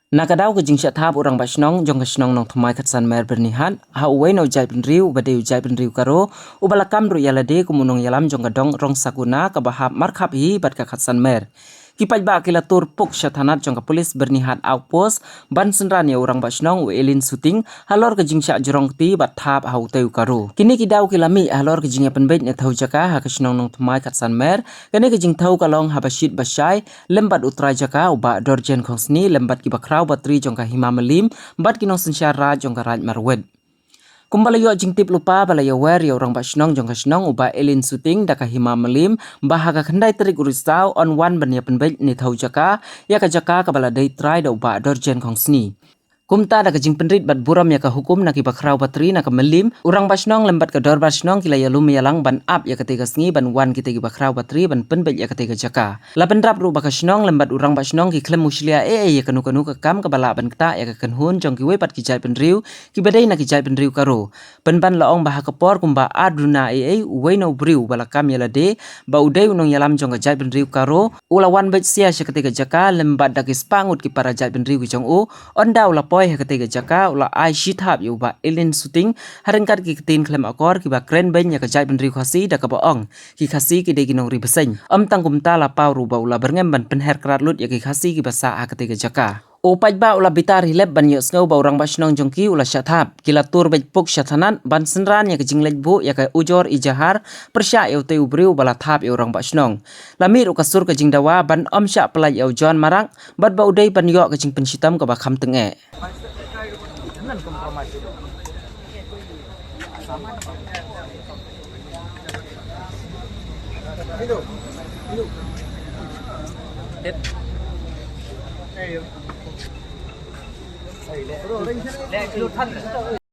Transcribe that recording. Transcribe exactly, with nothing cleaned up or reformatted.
Na ka daw ka jingshah thap u rangbah shnong jong ka shnong Nongthymmai Khatsan Mer Byrnihat ha uwei na u jaitbynriew uba dei u jaitbynriew Garo uba la kam ruh ïa lade kum u nongïalam jong ka dong Rongsakuna kaba hap markhap hi bad ka Khatsan Mer. Ki paidbah ki la tur puk sha thanat jong ka pulit Byrnihat Outpost ban synran ïa u rangbah shnong u Elin Suting halor ka jingshah jrong kti bad thap ha utei u Garo. Kine ki daw ki la mih halor ka jingïapynbeit ne thew jaka ha ka shnong Nongthymmai Khatsan Mer. Kane ka jingthew ka long haba shit ba shai lem bad u trai jaka u Bah Dorjen Khongsni lem bad ki bakhraw batri jong ka Hima Mylliem bad ki nongsynshar raid jong ka Raid Marwet. Kumba la ïoh jingtip lypa ba la ïawer ïa u rangbah shnong jong ka shnong u Bah Elin Suting da ka Hima Mylliem ba ha ka khyndai tarik u Risaw yn wan ban ïapynbeit ne thew jaka ïa ka jaka kaba la dei trai da u Bah Dorjen Khongsni. Kumta da ka jingpynrit bad burom ïa ka hukum na ki bakhraw batri na ka Mylliem, u rangbah shnong lem bad ka dorbar shnong ki la ïalum ïalang ban ap ïa katei ka sngi ban wan kitei ki bakhraw batri ban pynbeit ïa katei ka jaka. La pynrap ruh ba ka shnong lem bad u rangbah shnong ki khlem mushlia ei ei ïa kano kano ka kam kaba lah ban ktah ïa ka kynhun jong kiwei pat ki jaitbynriew kiba dei na ki jaitbynriew Garo. Pynban la ong ba ha ka por kumba ar duna ei ei uwei na u briew uba la kam ïa lade ba u dei u nongïalam jong ka jaitbynriew Garo u la wan beit sia sha katei ka jaka lem bad da ki spah ngut ki para jaitbynriew ki jong u. Ynda u la poi ha katei ka jaka u la ai shithap ïa u Bah Elin Suting ha ryngkat ki ktien khlem akor kiba kren beiñ ïa ka jaitbynriew Khasi da kaba ong ki Khasi ki dei ki nongri bseiñ. Ym tang kumta la paw ruh ba u la byrngem ban pynher krad lut ïa ki Khasi kiba sah ha katei ka jaka. U paidbah u la bitar hi lep ban ïohsngew ba u rangbah shnong jong ki u la shah thap. Ki la tur beit puk sha thanat ban synran ïa ka jingleit buh ïa ka ujor ijahar pyrshah ïa utei u briew ba la thap ïa u rangbah shnong. La mih ruh ka sur ka jingdawa ban ym shah pyllait ïa u John Marak bad ba u dei ban ïoh ka jingpynshitom kaba kham tyngeh.